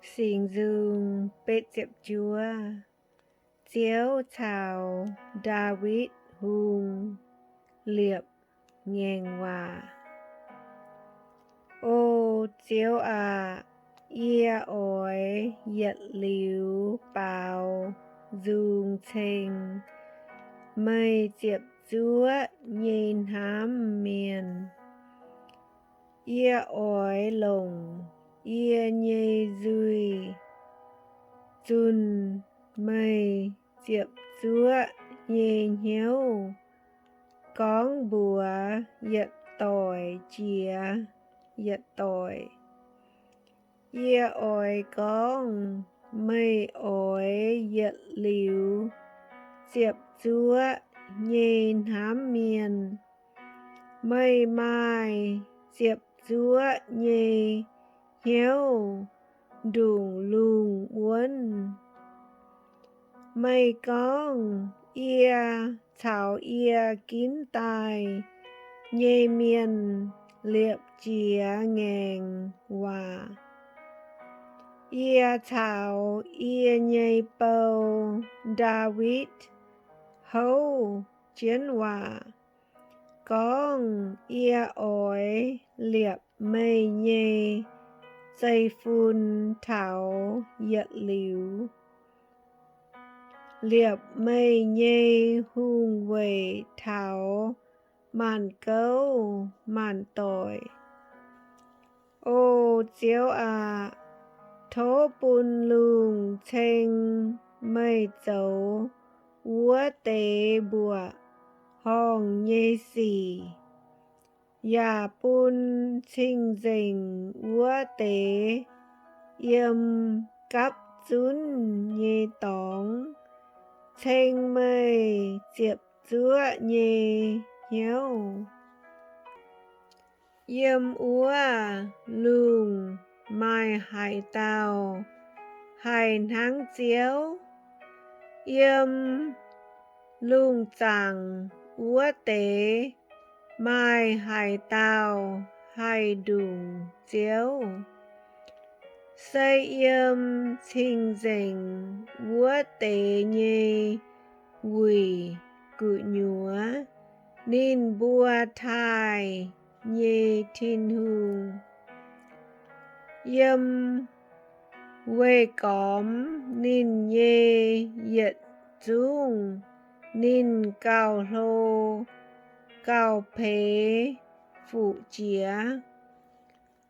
Singx Nzung betv ziepc juov. Ziouv caux Ndaawitv Hungh liepc ngaengc waac. O Ziouv aac, yie oix yietc liuz baaux nzung ceng meih ziepc zuoqv nyei hnamv mienh. Yie oix longc yie nyei nzuih zunh meih ziepc zuoqv nyei hnyouv gorngv mbuox yietc doic jiex yietc doic. Yie oix gorngv meih oix yietc liuz ziepc zuoqv nyei hnamv mienh. Meih maaih ziepc zuoqv nyei hnyouv ndongc lungh wuonv. Meih gorngv, Yie caux yie ginv daaih nyei mienh liepc jiez ngaengc waac. Yie caux yie nyei bou, Ndaawitv, houv jienv waac, gorngv, Yie oix liepc meih nyei zeiv-fun taux yietc liuz, liepc meih nyei hungh weic taux maanc gouv maanc doic. O Ziouv aac, tov bun lungh ceng meih zoux wuov deix mbuoqc horngh nyei sic, yaac bun cing-nzengc wuov deix yiem gapv zunv nyei dorngx ceng meih ziepc zuoqv nyei hnyouv. Yiem wuov lungh maaih haaix dauh haih hnangv Ziouv? Yiem lungh zaangc wuov deix maaih haaix dauh haih ndongc Ziouv? Se yiem cing-nzengc wuov deix nyei wuic gu'nyuoz ninh mbuo taaih nyei Tin-Hungh, yiem weih gormx ninh nyei yietc zungv ninh gauh hlo gauh peix fuqv jiex.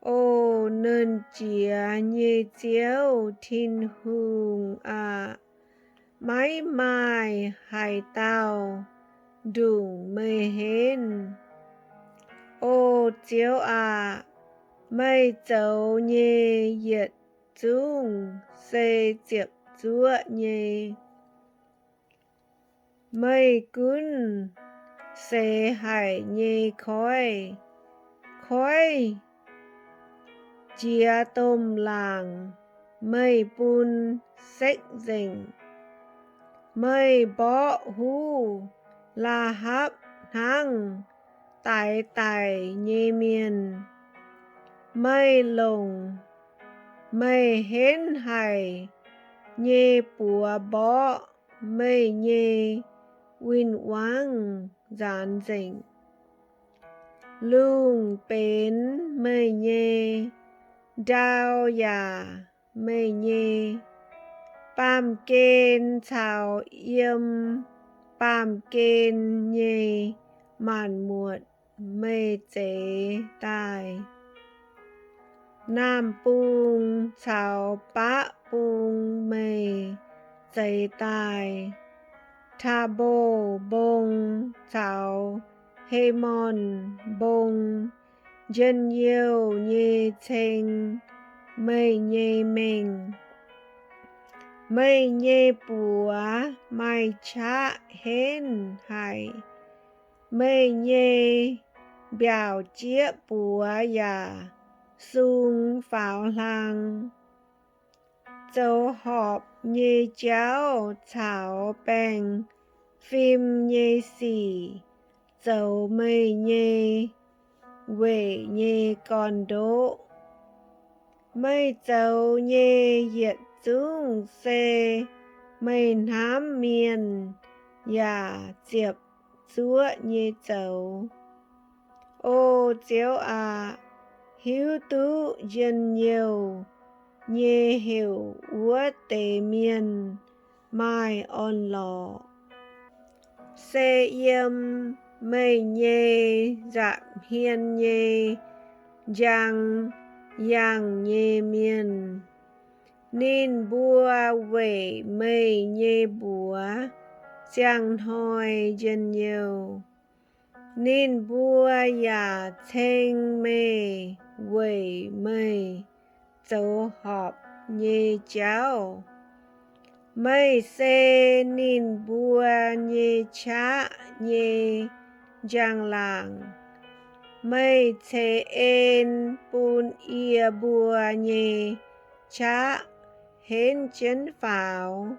O Nernh Jiex nyei Ziouv Tin-Hungh aac, maiv maaih haaix dauh ndongc meih henv. O Ziouv aac, meih zoux nyei yietc zungv se ziepc zuoqv nyei. Meih gunv seix haic nyei koiv, koiv jiex domh laangc, meih bun sekv nzengc. Meih mborqv huv Laa^hapv hnangv daix daic nyei mienh. Meih longc meih henv haic nyei buoz mborqv meih nyei win-wangv nzaanx nzengc. Lungh benx meih nyei, ndau yaac meih nyei, baamh gen caux yiem baamh gen nyei maanc muotc meih zeix daaih. Naamh bung caux baqv bung meih zeix daaih. Taa^mbo Mbong caux He^morn Mbong njien-youh nyei ceng meih nyei mengh. Meih nyei buoz maaih qaqv henv haic. Meih nyei mbiaauc jieqv buoz yaac sung faaux hlang. Zoux horpc nyei jauv caux baengh fim nyei sic zoux meih nyei weic nyei gorn-ndoqv. Meih zoux nyei yietc zungv se meih hnamv mienh yaac ziepc zuoqv nyei zoux. O Ziouv aac, hiuv duqv njien-youh nyei heuc wuov deix mienh maaih orn-lorqc, se yiem meih nyei nza'hmien nyei njang yangh nyei mienh. Ninh mbuo weic meih nyei mbuox ziangh hnoi njien-youh. Ninh mbuo yaac ceng meih weic meih zoux horpc nyei jauv. Meih se ninh mbuo nyei qaqv nyei njang-laangc. Meih ceix en bun yie mbuo nyei qaqv henv jienv faaux.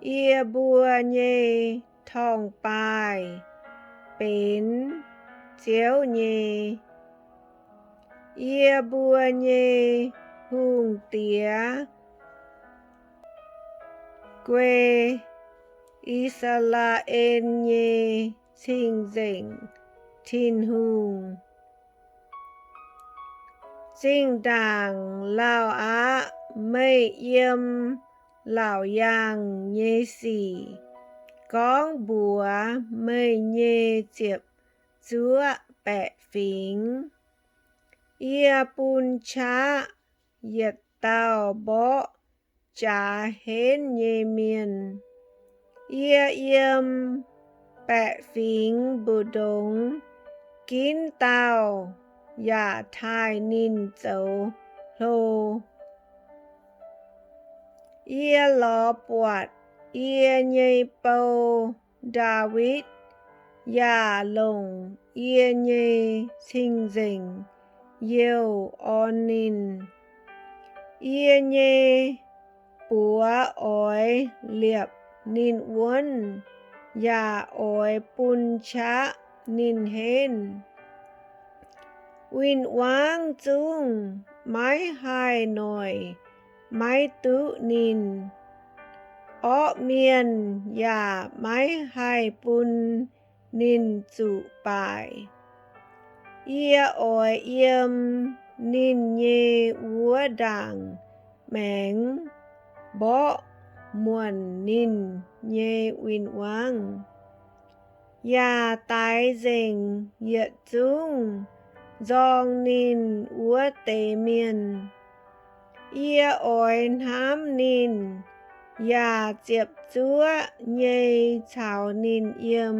Yie mbuo nyei torngv-baaih benx Ziouv nyei. Yie mbuo nyei hungh diex guei, I^saa^laa^en nyei Cing-Nzengc Tin-Hungh. Zinh ndaangc lauh aqv, meih yiem laauc yaangh nyei sic gorngv mbuox meih nyei ziepc zuoqv baeqc fingx. Yie bun qaqv yietc dauh mborqv jaax henv nyei mienh. Yie yiem baeqc fingx mbu'ndongx ginv dauh yaac taaih ninh zoux hlo. Yie lorz buatc yie nyei bou, Ndaawitv, yaac longc yie nyei cing-nzengc youh orn ninh. Yie nyei buoz oix liepc ninh wuonv, yaac oix bun qaqv ninh henv. Win-wangv zungv maiv haih noic maiv duqv ninh. Orqv mienh yaac maiv haih bun ninh zuqc baaic. Yie oix yiem ninh nyei wuov ndaangc maengx mborqv muonc ninh nyei win-wangv, yaac daix nzengc yietc zungv nzorng ninh wuov deix mienh. Yie oix hnamv ninh yaac ziepc zuoqv nyei caux ninh yiem.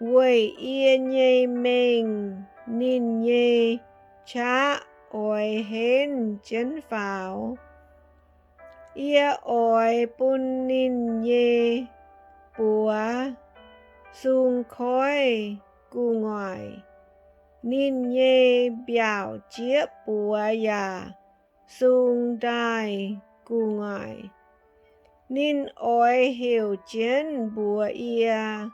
Weic yie nyei mengh ninh nyei qaqv oix henv jienv faaux. Yie oix bun ninh nyei buoz sung koiv gu'nguaaic. Ninh nyei mbiaauc jieqv buoz yaac sung ndaaih gu'nguaaic. Ninh oix heuc jienv mbuox yie,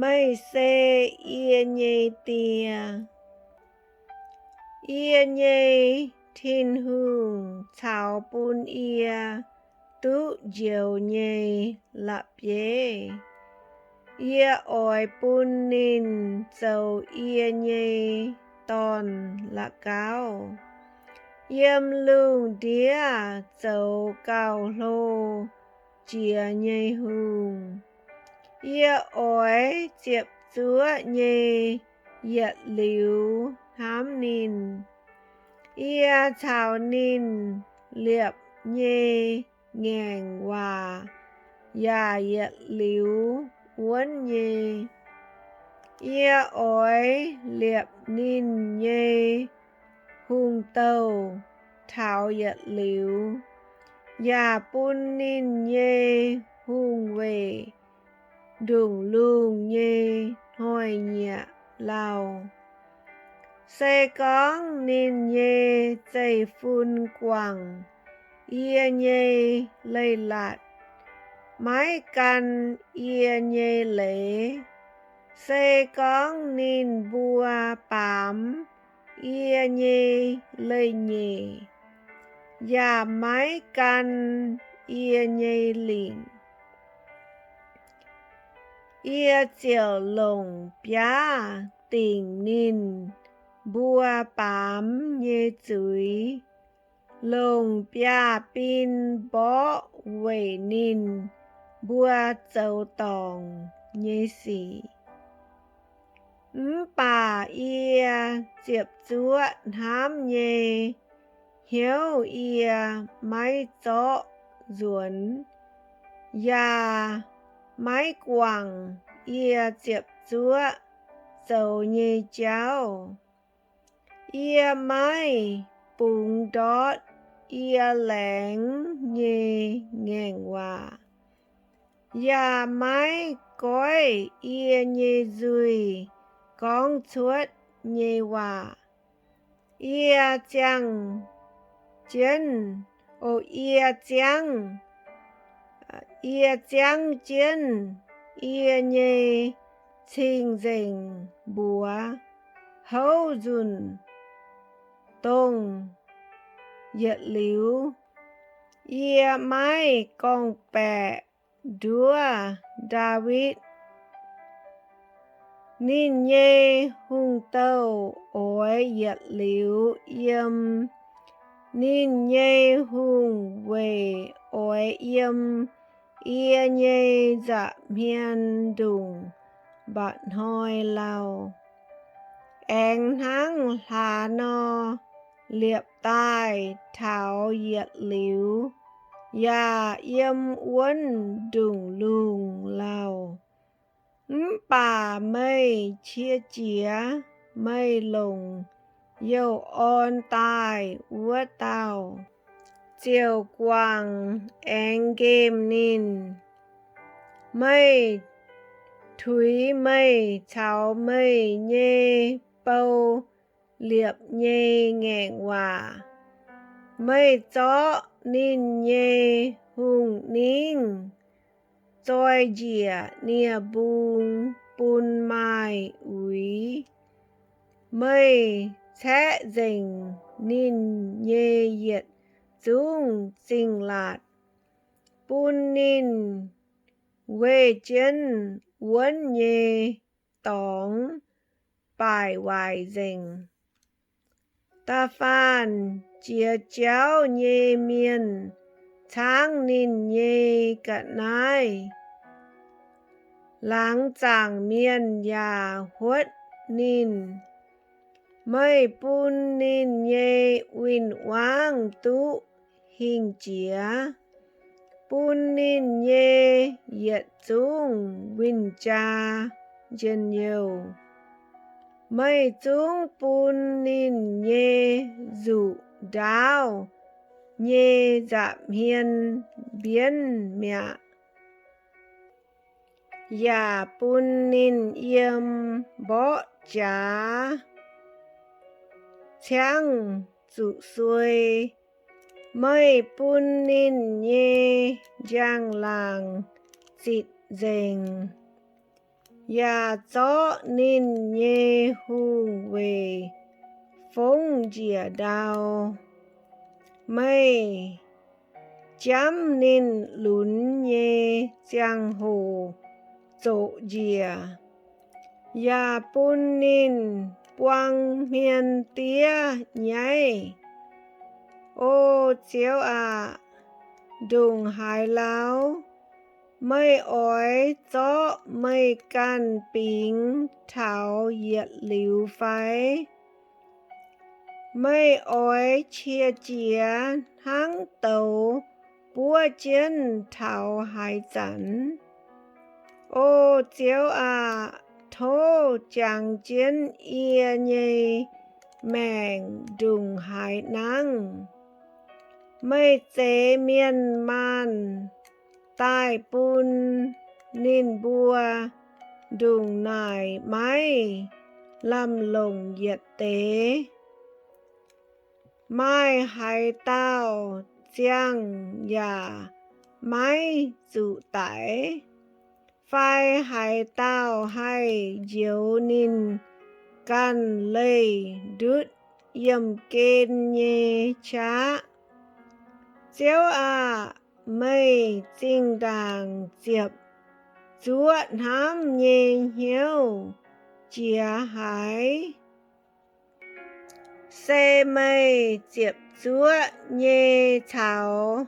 Meih se yie nyei Die, yie nyei Tin-Hungh, caux bun yie duqv njoux nyei la'bieiv. Yie oix bun ninh zoux yie nyei dorn-la'gauv, yiem lungh ndiev zoux gauh hlo jiex nyei hungh. Yie oix ziepc zuoqv nyei yietc liuz hnamv ninh. Yie caux ninh liepc nyei ngaengc waac yaac yietc liuz wuonv nyei. Yie oix liepc ninh nyei hungh douh taux yietc liuz, yaac bun ninh nyei hungh weic ndongc lungh nyei hnoi-nyieqc lauh. Se gorngv ninh nyei zeiv-fun guangc yie nyei leiz-latc, maiv gan yie nyei leiz, se gorngv ninh mbuo baamz yie nyei leiz-nyeic, yaac maiv gan yie nyei lingc. Yie ziouc longc biaav dingc ninh mbuo baamz nyei zuiz, longc biaav-bin mborqv weic ninh mbuo zoux dorngc nyei sic. Mv baac yie ziepc zuoqv hnamv nyei hnyouv yie maiv zorqv nzuonx, yaac maiv guangc yie ziepc zuoqv zoux nyei jauv. Yie maiv bungx ndortv yie laengz nyei ngaengc waac, yaac maiv goiv yie nyei nzuih gorngv cuotv nyei waac. Yie ziangh jienv, o, yie ziangv, yie ziangv jienv yie nyei cing-nzengc mbuox houv nzunc dongh yietc liuz. Yie maiv gorngv-baeqc nduov Ndaawitv. Ninh nyei hungh douh oix yietc liuz yiem. Ninh nyei hungh weic oix yiem yie nyei nza'hmien ndongc mba'hnoi lauh. Aengx hnangv hlaax nor liepc daaih taux yietc liuz, yaac yiem wuonv ndongc lungh lauh. Mv baac meih qiex jiez meih longc youh orn daaih wuov dauh ziouc guangc aengx nqemh ninh. Meih tuix meih caux meih nyei bou liepc nyei ngaengc waac. Meih zorqv ninh nyei hungh ningv zoi njiec nie-mbung bun maaih uix. Meih caeqv nzengc ninh nyei yietc zungv zingh laatc, bun ninh weih jienv wuonv nyei dorngx baaic waaic nzengc. Da'faanh jiex jauv nyei mienh caangv ninh nyei ga'naaiv, laangz zaangc mienh yaac huotv ninh. Meih bun ninh nyei win-wangv duqv hingh jiex, bun ninh nyei yietc zungv win-jaa njien-youh. Meih zungv bun ninh nyei nzuqc ndaauv nyei nza'hmien mbienv mi'aqv, yaac bun ninh yiem mborqv jaax ciangv zuqc suei. Meih bun ninh nyei njang-laangc zitc nzengc, yaac zorqv ninh nyei hungh weic fongv njiec ndau. Meih jamv ninh lunx nyei ziangh hoc zoqc njiec, yaac bun ninh buang hmien diev nyaiv. O Ziouv aac, ndongc haaix lauh meih oix zorqv meih ganh bingx taux yietc liuz fai? Meih oix qiex jiez hnangv douz buov jienv taux haaix zanc? O Ziouv aac, tov jangx jienv yie nyei maengc ndongc haaix nangv. Meih zeix mienh maanh daaih bun ninh mbuo ndongc naaic maiv lamh longc yietc deix. Maaih haaix dauh ziangh yaac maiv zuqc daic? Fai haaix dauh haih njoux ninh ganh leih ndutv yiemh gen nyei qaqv. Ziouv aah! Meih zinh ndaangc ziepc zuoqv hnamv nyei hnyouv jiex haaix? Se meih ziepc zuoqv nyei caux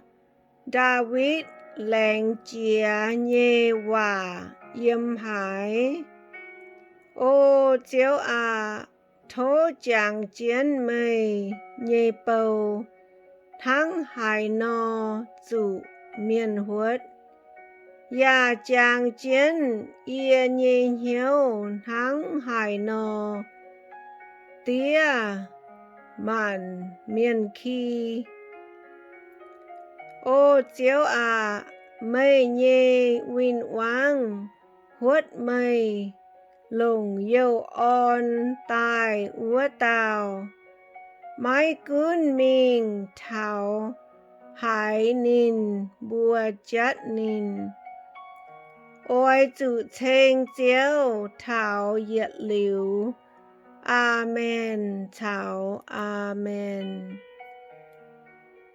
Ndaawitv laengz jiex nyei waac yiem haaix? O Ziouv aah! Tov jangx jienv meih nyei bou hnangv haaix nor zuqc mienh huotv, yaac jangx jienv yie nyei hnyouv hnangv haaix nor diev maanc mienh ki. O Ziouv aah! Meih nyei win-wangv huotv meih longc youh orn daaih wuov dauh. Maiv gunv mingh taux haaix ninh mbuo jatv ninh. Oix zuqc ceng Ziouv taux yietc liuz. Aamen caux aamen.